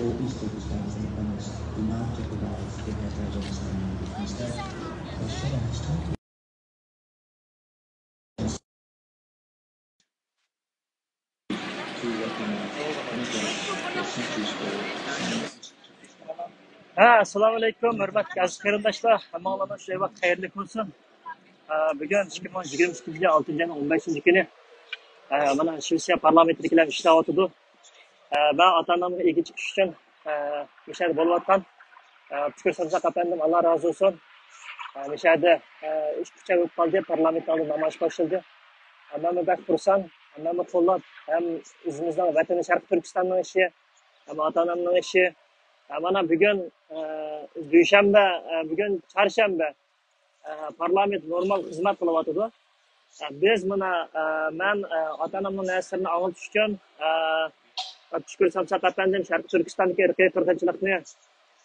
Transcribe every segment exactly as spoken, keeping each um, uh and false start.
East Turkestan is the most demanded about the Kazakh Genocide Movement. Instead, the Shalom has come to ھە، ئەسسالامۇئەلەيكۇم، ھۆرمەتلىك ئەزىز قېرىنداشلار، ھەممىڭلارنىڭ شۇ ۋاقىت خەيرلىك بولسۇن. ھە، بۈگۈن ئىككى مىڭ يىگىرمە ئىككىنچى يىل ئالتىنچى ئاينىڭ ئون بەشىنچى كۈنى. ھە، مانا شىۋېتسىيە پارلامېنتىدىكىلەر ئىشلەۋاتىدۇ. ھە، مەن ئاتا-ئانامغا ئىگە چىقىش ئۈچۈن، ھە، مۇشۇ يەردە بولۇۋاتقان، ھە، پۈتكۈر سامساق ئەپەندىم، ئاللا رازى بولسۇن. ھە، مۇشۇ يەردە، ھە، ئۈچ ئۈچ ئاي بولۇپ قالدى، پارلامېنت ئالدىدا نامايىش باشلىدى. ھە، مەنمۇ بەك خۇرسەن، مەنمۇ قوللاپ، ھەم ئۆزىمىزنىڭ ۋەتىنى شەرقىي تۈركىستاننىڭ ئىشى، ھەم ئاتا-ئانامنىڭ ئىشى. ھە، مانا بۈگۈن، ھە، دۈشەنبە، ھە، بۈگۈن چارشەنبە. ئە، پارلامېنت نورمال خىزمەت قىلىۋاتىدۇ. ئە، بىز مانا، ئە، مەن، ئە، ئاتا-ئانامنىڭ نەرسىلىرىنى ئاڭلىتىش ئۈچۈن، ئە، شۈكۈر سامساق ئەپەندىم شەرقىي تۈركىستاندىكى ئىرقىي قىرغىنچىلىقنى،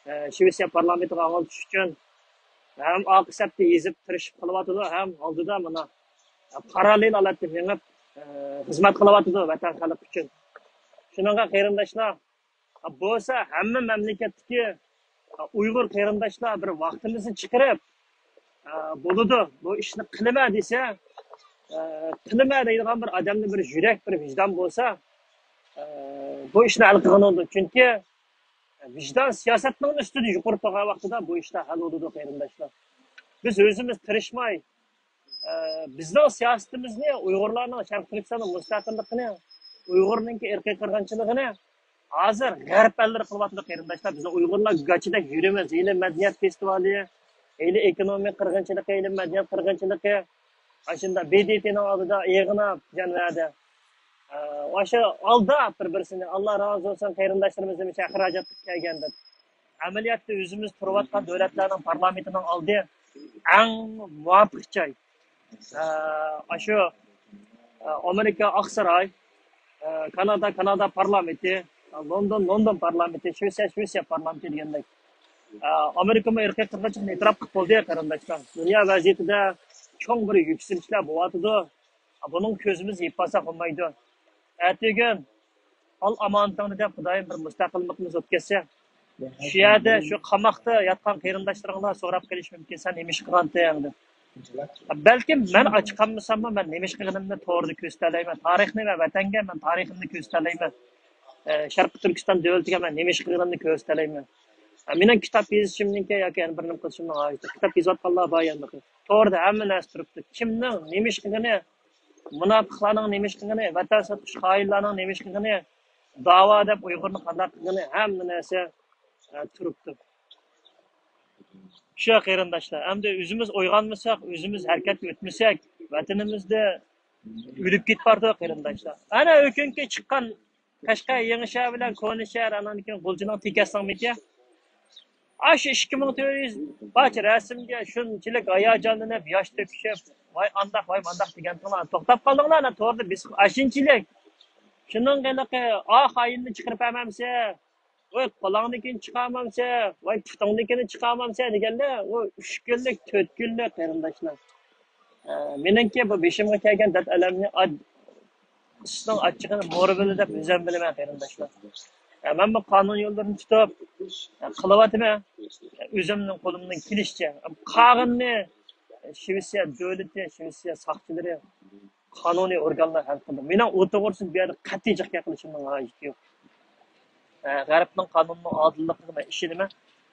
ئە، شىۋېتسىيە پارلامېنتىغا ئاڭلىتىش ئۈچۈن ھەم ئارقا سەپتە يېزىپ تىرىشىپ قىلىۋاتىدۇ، ھەم ئالدىدا مانا، ئە، پاراللېل ھالەتتە مېڭىپ، ئە، خىزمەت قىلىۋاتىدۇ ۋەتەن خەلق ئۈچۈن. شۇنىڭغا قېرىنداشلار، بولسا ھەممە مەملىكەتتىكى ئۇيغۇر قېرىنداشلار بىر ۋاقتىمىزنى چىقىرىپ، بولىدۇ، بۇ ئىشنى قىلىمەن دېسە، قىلىمەن دەيدىغان بىر ئادەمدە بىر يۈرەك، بىر ۋىجدان بولسا، بۇ ئىشنى ھەل قىلغىلى بولىدۇ. چۈنكى ۋىجدان سىياسەتنىڭ ئۈستىدە يۇقىرى تۇرغان ۋاقتىدا بۇ ئىشلار ھەل بولىدۇ، قېرىنداشلار. بىز ئۆزىمىز تىرىشماي، ئە، بىزنىڭ سىياسىتىمىزنى ئۇيغۇرلارنىڭ، شەرقىي تۈركىستاننىڭ مۇستەقىللىقىنى، ئۇيغۇرنىڭكى ئىرقىي قىرغىنچىلىقىنى ھازىر غەرب ئەللىرى قىلىۋاتىدۇ، قېرىنداشلار. بىز ئۇيغۇرلار گاچىدەك يۈرىمىز، ھېلى مەدەنىيەت فېستىۋالى، ھېلى ئېكونومىك قىرغىنچىلىقى، ھېلى مەدەنىيەت قىرغىنچىلىقى، ئاشۇنداق ب د پ نىڭ ئالدىدا ئېغىناپ، جان ۋەدە. ئە، ئاشۇ ئالداپ بىر-بىرسىنى، ئاللا رازى بولسۇن، قېرىنداشلىرىمىزنى شەھەر ھاجەتلىككە كەلگەن دەپ. ئەمەلىيەتتە ئۆزىمىز تۇرۇۋاتقان دۆلەتلەرنىڭ پارلامېنتىنىڭ ئالدى ئەڭ مۇۋاپىق جاي. ئە، ئاشۇ، ئە، ئامېرىكا ئاقساراي، ئە، كانادا، كانادا پارلامېنتى، ئە، لوندون، لوندون پارلامېنتى، شىۋېتسىيە، شىۋېتسىيە پارلامېنتى دېگەندەك. ئە، ئامېرىكىمۇ ئىرقىي قىرغىنچىلىقنى ئېتىراپ قىلىپ بولدى، قېرىنداشلار. دۇنيا ۋەزىيىتىدە چوڭ بىر يۈكسىلىشلەر بولۇۋاتىدۇ. بۇنىڭ كۆزىمىز يېپىپ قالساق بولمايدۇ. ئەتىگۈن ئال ئامانىتىڭنى دەپ، خۇدايىم، بىر مۇستەقىللىقىمىز بولۇپ كەتسە، شۇ يەردە، شۇ قاماقتا ياتقان قېرىنداشلىرىڭلار سوراپ قېلىشى مۇمكىن، سەن نېمە ئىش قىلغانتىڭ دەپ. بەلكىم مەن ئاچ قالمىساممۇ، مەن نېمە ئىش قىلغىنىمنى توردا كۆرسىتەلەيمەن. تارىخنى ۋە ۋەتەنگە مەن تارىخىمنى كۆرسىتەلەيمەن. ئە، شەرقىي تۈركىستان دۆلىتىگە مەن نېمە ئىش قىلغىنىمنى كۆرسىتەلەيمەن. ئە، مېنىڭ كىتاب يېزىشىمنىڭكى ياكى يەنە بىر نېمە قىلىشىمنىڭ ھاجىتى. كىتاب يېزىۋاتقانلار بار يەنە. توردا ھەممە نەرسە تۇرۇپتۇ. كىمنىڭ نېمە ئىش قىلغىنى، مۇناپىقلارنىڭ نېمە ئىش قىلغىنى، ۋەتەن ساتقۇچى خائىنلارنىڭ نېمە ئىش قىلغىنى، داۋا دەپ ئۇيغۇرنى قانداق قىلغىنى، ھەممە نەرسە، ئە، تۇرۇپتۇ. شۇ قېرىنداشلار، ئەمدى ئۆزىمىز ئويغانمىساق، ئۆزىمىز ھەرىكەتكە ئۆتمىسەك، ۋەتىنىمىزدە ئۆلۈپ كېتىپ بارىدۇ، قېرىنداشلار. ئەنە ئۆكۈنكى چىققان قەشقەر يېڭى شەھەر بىلەن كونا شەھەر، ئانان كېيىن غۇلجىنىڭ تېكەسنىڭمىكى. ئاشۇ ئىككى مىڭ تۆت يۈز پارچە رەسىمگە شۇنچىلىك ھاياجانلىنىپ، ياش تۆكۈشۈپ، ۋاي ئانداق، ۋاي مانداق دېگەنتىڭلار، توختاپ قالدىڭلار، ئانا توردا بېسىپ ئاشۇنچىلىك. شۇنىڭغا ھېلىقى ئاھ خائىننى چىقىرىپ بەرمەمسە، ۋاي قولۇڭدىكىنى چىقارمامسە، ۋاي پۇتۇڭدىكىنى چىقارمامسە دېگەندە، ئۇ ئۈچ كۈنلۈك، تۆت كۈنلۈك قېرىنداشلار. ئە، مېنىڭكى بۇ بېشىمغا كەلگەن دەرد ئەلەمنى ئاد-، ئىسسىقنىڭ ئاچچىقىنى مورا بىلە دەپ ئۆزۈم بىلىمەن، قېرىنداشلار. ئە، مەن بۇ قانۇن يوللىرىنى تۇتۇپ، ئە، قىلىۋاتىمەن. ئۆزۈمنىڭ قولۇمدىن كېلىشىچە. قالغىنىنى شىۋېتسىيە دۆلىتى، شىۋېتسىيە ساقچىلىرى، قانۇنىي ئورگانلار ھەل قىلىدۇ. مېنىڭ ئۇ توغرىسىدا بۇ يەردە قەتئىي جىق گەپ قىلىشىمنىڭ ھاجىتى يوق. ئە، غەربنىڭ قانۇنىنىڭ ئادىللىقىغا مەن ئىشىنىمەن.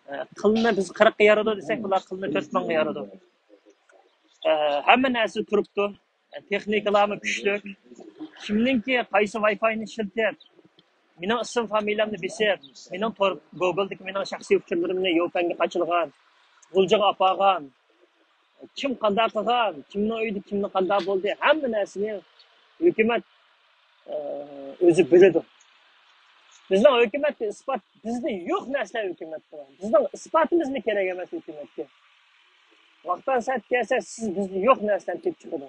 ئە، قىلنى بىز قىرىققا يارىدۇ دېسەك، بۇلار قىلنى تۆت مىڭغا يارىدۇ. ئە، ھەممە نەرسە تۇرۇپتۇ. ئە، تېخنىكىلارمۇ كۈچلۈك. كىمنىڭكى قايسى ۋايفاينى ئىشلىتىپ، مېنىڭ ئىسىم فامىلەمنى بېسىپ، مېنىڭ تور، گوگلدىكى مېنىڭ شەخسىي ئۇچۇرلىرىمنى يوپەنگە قاچىلىغان، غۇلجىغا ئاپارغان، كىم قانداق قىلغان، كىمنىڭ ئۆيىدە كىمنىڭ قانداق بولدى، ھەممە نەرسىنى ھۆكۈمەت، ئە، ئۆزى بىلىدۇ. بىزنىڭ ھۆكۈمەتكە ئىسپات، بىزدە يوق نەرسىلەر ھۆكۈمەتتە بار. بىزنىڭ ئىسپاتىمىزمۇ كېرەك ئەمەس ھۆكۈمەتكە. ۋاقتىدا سەت كەلسە، سىز بىزدە يوق نەرسىلەرنى تېپىپ چىقىدۇ.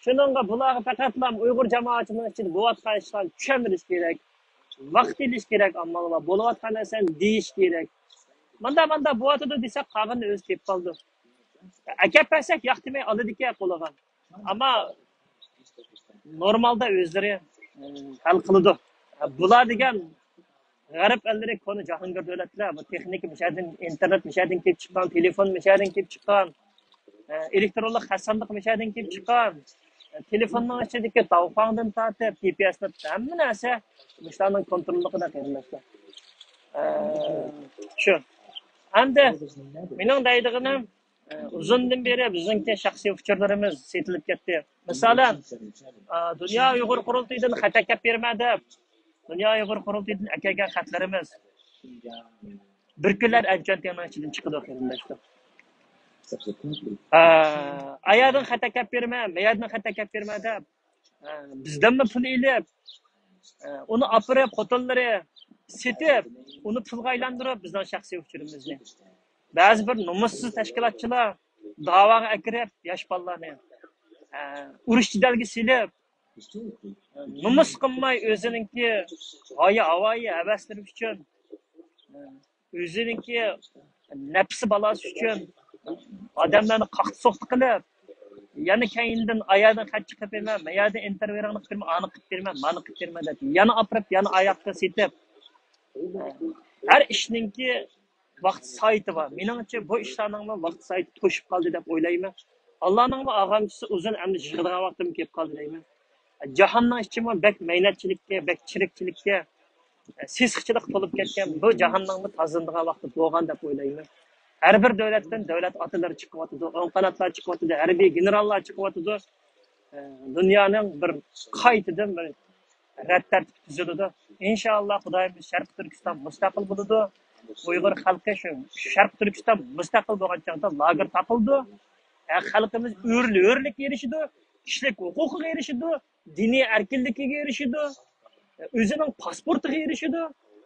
شۇنىڭغا بۇلارغا پەقەتلا ئۇيغۇر جامائىتىنىڭ ئىچىدە بولۇۋاتقان ئىشلارنى چۈشەندۈرۈش كېرەك. ۋاقىت ئېلىش كېرەك، ئاممىغا بولۇۋاتقان نەرسىنى دېيىش كېرەك. ماندا، ماندا بولۇۋاتىدۇ دېسەك، قالغىنىنى ئۆزى تېپىپ قالىدۇ. ئەكەپ بەرسەك، ياق دېمەي ئالىدىكەن قولىغا. ئەمما نورمالدا ئۆزلىرى، ئىم، ھەل قىلىدۇ. بۇلار دېگەن غەرب ئەللىرى كونا جاھانگىر دۆلەتلەر، بۇ تېخنىكا مىشەدىن، ئىنتېرنېت مىشەدىن كېلىپ چىققان، تېلېفون مىشەدىن كېلىپ چىققان، ئە، ئېلېكترونلۇق خەت ساندۇق مىشەدىن كېلىپ چىققان، ئە، تېلېفوننىڭ ئىچىدىكى داۋخۇاڭدىن تارتىپ، جى پى ئېسنى، ھەممە نەرسە مۇشۇلارنىڭ كونتروللۇقىدا، قېرىنداشلار. ئە، شۇ. ئەمدى مېنىڭ دەيدىغىنىم، ئۇزۇندىن بېرى بىزنىڭكى شەخسىي ئۇچۇرلىرىمىز سېتىلىپ كەتتى. مىسالەن، ئا، دۇنيا ئۇيغۇر قۇرۇلتىيىدىن خەت ئەكەپ بېرىمەن دەپ، دۇنيا ئۇيغۇر قۇرۇلتىيىدىن ئەكەلگەن خەتلىرىمىز بىر كۈنلەر ئەنچۈەنتىڭنىڭ ئىچىدىن چىقىدۇ، قېرىنداشلار. ئا، ئاياردىن خەت ئەكەپ بېرىمەن، مەيەردىن خەت ئەكەپ بېرىمەن دەپ، ئا، بىزدىنمۇ پۇل ئېلىپ، ئۇنى ئاپىرىپ، خوتۇنلىرى سېتىپ، ئۇنى پۇلغا ئايلاندۇرۇپ، بىزنىڭ شەخسىي ئۇچۇرىمىزنى. بەزى بىر نومۇسسىز تەشكىلاتچىلار داۋاغا ئەكىرىپ، ياش بالىلارنى، ئە، ئۇرۇش جېدەلگە سېلىپ، نومۇس قىلماي ئۆزىنىڭكى ھايا ھاۋايى ھەۋەسلىرى ئۈچۈن، ئە، ئۆزىنىڭكى نەپسى بالاسى ئۈچۈن ئادەملەرنى قاقتى سوقتى قىلىپ، يەنە كەينىدىن ئاياردىن خەت چىقىپ بېرىمەن، مەيەردىن ئىنتېرۋيۇ قىلىپ بېرىمەن، ئانى قىلىپ بېرىمەن، مانى قىلىپ بېرىمەن دەپ، يەنە ئاپىرىپ، يەنە ئاياققا سېتىپ، ھەر ئىشنىڭكى ۋاقىت سائىتى بار. مېنىڭچە، بۇ ئىشلارنىڭمۇ ۋاقىت سائىتى توشۇپ قالدى دەپ ئويلايمەن. ئاللانىڭمۇ ئاغامچىسى ئۇزۇن، ئەمدى يىغىدىغان ۋاقتىم كېلىپ قالدى دەيمەن. جاھاننىڭ ئىچىمۇ بەك مەينەتچىلىككە، بەك چىرىكچىلىككە، سېسىقچىلىق تولۇپ كەتكەن بۇ جاھاننىڭمۇ تازىلىنىدىغان ۋاقتى بولغان دەپ ئويلايمەن. ھەر بىر دۆلەتتىن دۆلەت ئاتىلىرى چىقىۋاتىدۇ، ئوڭ قاناتلار چىقىۋاتىدۇ، ھەربىي گېنېراللار چىقىۋاتىدۇ. دۇنيانىڭ بىر قايتىدىن بىر رەت تەرتىپى تۈزۈلىدۇ. ئىنشائاللا، خۇدايىمىز شەرقىي تۈركىستان مۇستەقىل بولىدۇ. ئۇيغۇر خەلقى شۇ شەرقىي تۈركىستان مۇستەقىل بولغان چاغدا لاگېر تاقىلىدۇ. خەلقىمىز ھۆرلۈككە ئېرىشىدۇ، كىشىلىك ھوقۇقىغا ئېرىشىدۇ، دىنىي ئەركىنلىكىگە ئېرىشىدۇ، ئۆزىنىڭ پاسپورتىغا ئېرىشىدۇ،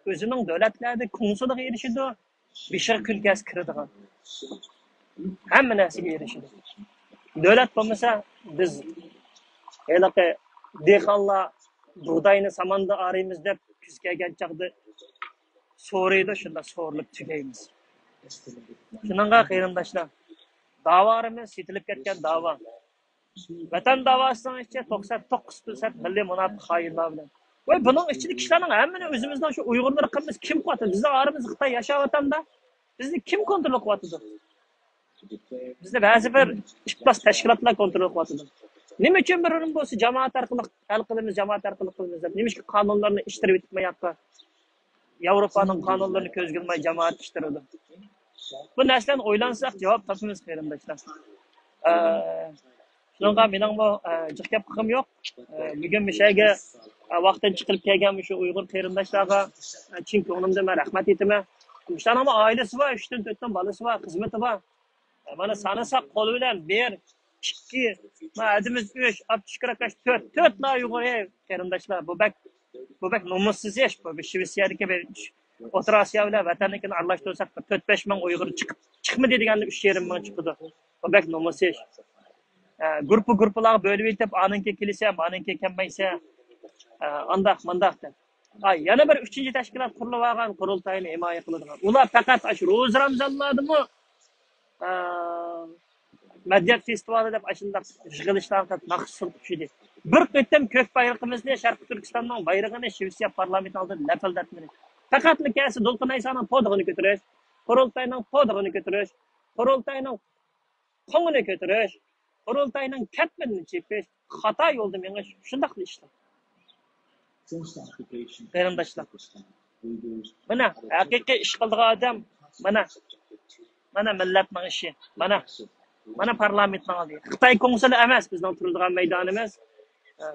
ئۆزىنىڭ دۆلەتلەردە كونسۇلىغا ئېرىشىدۇ، بېشىغا كۈلكە كىرىدىغان، ھەممە نەرسىگە ئېرىشىدۇ. دۆلەت بولمىسا، بىز ھېلىقى دېھقانلار بۇغداينى ساماندا ئارىيمىز دەپ، كۈز كەلگەن چاغدا سورۇيدۇ، شۇنداق سورۇلۇپ تۈگەيمىز. شۇنىڭغا قېرىنداشلار، داۋالىرىمىز سېتىلىپ كەتكەن داۋا. ۋەتەن داۋاسىنىڭ ئىچىدە توقسان توققۇز پىرسەنت مىللىي مۇناپىق خائىنلار بىلەن. ۋاي، بۇنىڭ ئىچىدىكى ئىشلارنىڭ ھەممىنى ئۆزىمىزنىڭ شۇ ئۇيغۇرلىرى قىلمىسا كىم قىلىۋاتىدۇ؟ بىزنىڭ ئارىمىزدا خىتاي ياشاۋاتامدا، بىزنى كىم كونترول قىلىۋاتىدۇ؟ بىزنى بەزى بىر ئىپلاس تەشكىلاتلار كونترول قىلىۋاتىدۇ. نېمە ئۈچۈن بىر بولسا جامائەت ئارقىلىق ھەل قىلىمىز، جامائەت ئارقىلىق قىلىمىز دەپ، نېمىشقا قانۇنلارنى ئىشتىرىۋېتىپ ماياققا؟ ياۋروپانىڭ قانۇنلىرىنى كۆزگە ئىلماي جامائەت ئىشتۇرىدۇ. بۇ نەرسىلەرنى ئويلانساق جاۋاب تاپىمىز، قېرىنداشلار. ئە، شۇنىڭغا مېنىڭمۇ، ئە، جىق گەپ قىلغۇم يوق. ئە، بۈگۈن مۇشۇ يەرگە، ئە، ۋاقتىدىن چىقىرىپ كەلگەن مۇشۇ ئۇيغۇر قېرىنداشلارغا، ئە، چىن كۆڭلۈمدىن مەن رەھمەت ئېيتىمەن. مۇشۇلارنىڭمۇ ئائىلىسى بار، ئۈچتىن تۆتتىن بالىسى بار، خىزمىتى بار. مانا سانىساق قول بىلەن بىر، ئىككى، ما ھەدىمىز ئۈچ، ئاپچىقىش كىراكاش تۆت، تۆتلا ئۇيغۇر، ئەي قېرىنداشلار، بۇ بەك، بۇ بەك نومۇسسىز ئىش، بۇ بىر شىۋېتسىيەدىكى بىر ئوتتۇرا ئاسىيا بىلەن ۋەتەننىڭكىنى ئارىلاشتۇرساق، بىر تۆت بەش مىڭ ئۇيغۇر چىقىپ، چىقمىدى دېگەندە ئۈچ يېرىم مىڭ چىقىدۇ. بۇ بەك نومۇسسىز ئىش. ئە، گۇرۇپپا گۇرۇپپىلارغا بۆلۈۋېتىپ، ئانىڭكى كېلىسە، مانىڭكى كەلمەيسە، ئە، ئانداق، مانداق دەپ. ئا، يەنە بىر ئۈچىنچى تەشكىلات قۇرۇلۇۋالغان، قۇرۇلتاينى ھىمايە قىلىدىغان. ئۇلار پەقەت ئاشۇ روزا رامزانلاردىمۇ، ئا، مەدەنىيەت فېستىۋالى دەپ ئاشۇنداق يىغىلىشلارغا مەخسۇس قىلىپ چۈشىدى. بىر قېتىم كۆك بايرىقىمىزنى، شەرقىي تۈركىستاننىڭ بايرىقىنى شىۋېتسىيە پارلامېنتىنىڭ ئالدىدا لەپىلدەتمىدى. پەقەتلا كەلسە دولقۇن ئەيسانىڭ پودىغىنى كۆتۈرۈش، قۇرۇلتاينىڭ پودىغىنى كۆتۈرۈش، قۇرۇلتاينىڭ قوڭىنى كۆتۈرۈش، قۇرۇلتاينىڭ كەتمىنىنى چېپىش، خاتا يولدا مېڭىش، شۇنداقلا ئىشلار. قېرىنداشلار، مانا ھەقىقىي ئىش قىلىدىغان ئادەم، مانا، مانا مىللەتنىڭ ئىشى، مانا، مانا پارلامېنتنىڭ ئالدى. خىتاي كونسۇلى ئەمەس بىزنىڭ تۇرىدىغان مەيدانىمىز،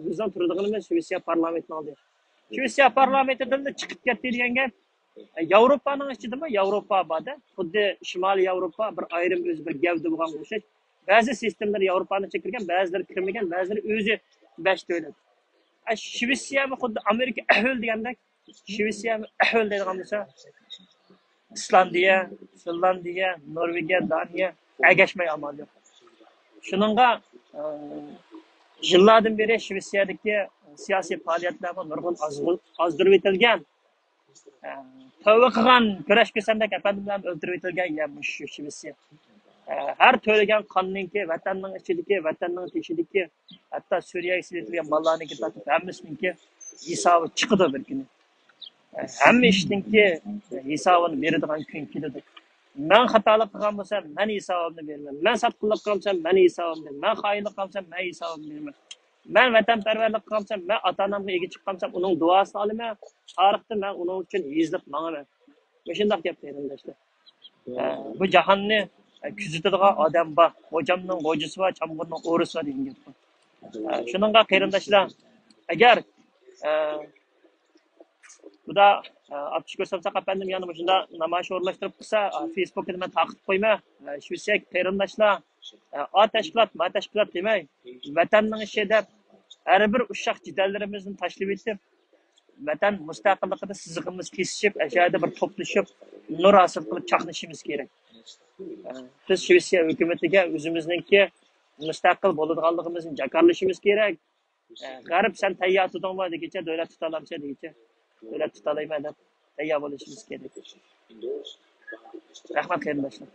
بىزنىڭ تۇرىدىغىنىمىز شىۋېتسىيە پارلامېنتىنىڭ ئالدى. شىۋېتسىيە پارلامېنتىدىن چىقىپ كەتتى دېگەن گەپ، ياۋروپانىڭ ئىچىدىمۇ ياۋروپا بار-دە، خۇددى شىمالىي ياۋروپا بىر ئايرىم ئۆزى بىر گەۋدە بولغانغا ئوخشاش. بەزى سىستېمىلىرى ياۋروپانىڭ ئىچىگە كىرگەن، بەزىلىرى كىرمىگەن، بەزىلىرى ئۆزى بەش دۆلەت. ئە، شىۋېتسىيەمۇ خۇددى ئامېرىكا ئەھۋىل دېگەندەك، شىۋېتسىيەمۇ ئەھۋىل دەيدىغان بولسا، ئىسلاندىيە، فىنلاندىيە، نورۋېگىيە، دانىيە ئەگەشمەي ئامال يوق. شۇنىڭغا، ئە، يىللاردىن بېرى شىۋېتسىيەدىكى سىياسىي پائالىيەتلەرمۇ نۇرغۇن ئازغۇ-، ئازدۇرۇۋېتىلگەن. ئە، تەۋبە قىلغان كۈرەش كۆرسەمدەك ئەپەندىملەر ئۆلتۈرۈۋېتىلگەن يەر مۇشۇ شىۋېتسىيە. ئە، ھەر تۆلىگەن قاننىڭكى، ۋەتەننىڭ ئىچىدىكى، ۋەتەننىڭ تېشىدىكى، ھەتتا سۈرىيەگە سېلىۋېتىلگەن بالىلارنىڭكى تارتىپ ھەممىسىنىڭكى ھېسابى چىقىدۇ بىر كۈنى. ھەممە ئىشنىڭكى ھېسابىنى بېرىدىغان كۈن كېلىدۇ. مەن خاتالىق قىلغان بولسام، مەن ھېسابىمنى بېرىمەن. مەن ساتقىنلىق قىلسام، مەن ھېسابىمنى بېرىمەن. مەن خائىنلىق قىلسام، مەن ھېسابىمنى بېرىمەن. مەن ۋەتەنپەرۋەرلىك قىلسام، مەن ئاتا-ئانامغا ئىگە چىققانسام، ئۇنىڭ دۇئاسىنى ئالىمەن. تارىختىن مەن ئۇنىڭ ئۈچۈن يېزىلىپ ماڭىمەن. مۇشۇنداق گەپ، قېرىنداشلار. ئە، بۇ جاھاننى، ئە، كۆزىتىدىغان ئادەم بار. غوجامنىڭ غوجىسى بار، چامغۇرنىڭ ئورىسى بار دېگەن گەپ بار. ئە، شۇنىڭغا قېرىنداشلار، ئەگەر، ئە، خۇدا، ئە، ئابدۇشۈكۈر سامساق ئەپەندىم يەنە مۇشۇنداق نامايىش ئورۇنلاشتۇرۇپ قىلسا، ئە، فېيسبۇكىنى مەن تارقىتىپ قويىمەن. ئە، شىۋېتسىيە قېرىنداشلار، ئە، ئا تەشكىلات، ما تەشكىلات دېمەي، ۋەتەننىڭ ئىشى دەپ، ھەر بىر ئۇششاق جېدەللىرىمىزنى تاشلىۋېتىپ، ۋەتەن مۇستەقىللىقىدا سىزىقىمىز كېسىشىپ، ئەشەدە بىر توپلىشىپ، نۇر ھاسىل قىلىپ چاقنىشىمىز كېرەك. بىز شىۋېتسىيە ھۆكۈمىتىگە ئۆزىمىزنىڭكى مۇستەقىل بولىدىغانلىقىمىزنى جاكارلىشىمىز كېرەك. غەرب، سەن تەييار تۇتۇڭما دېگىچە، دۆلەت تۇتالامسەن دېگىچە، دۆلەت تۇتالايمەن دەپ تەييار بولۇشىمىز كېرەك. رەھمەت، قېرىنداشلار.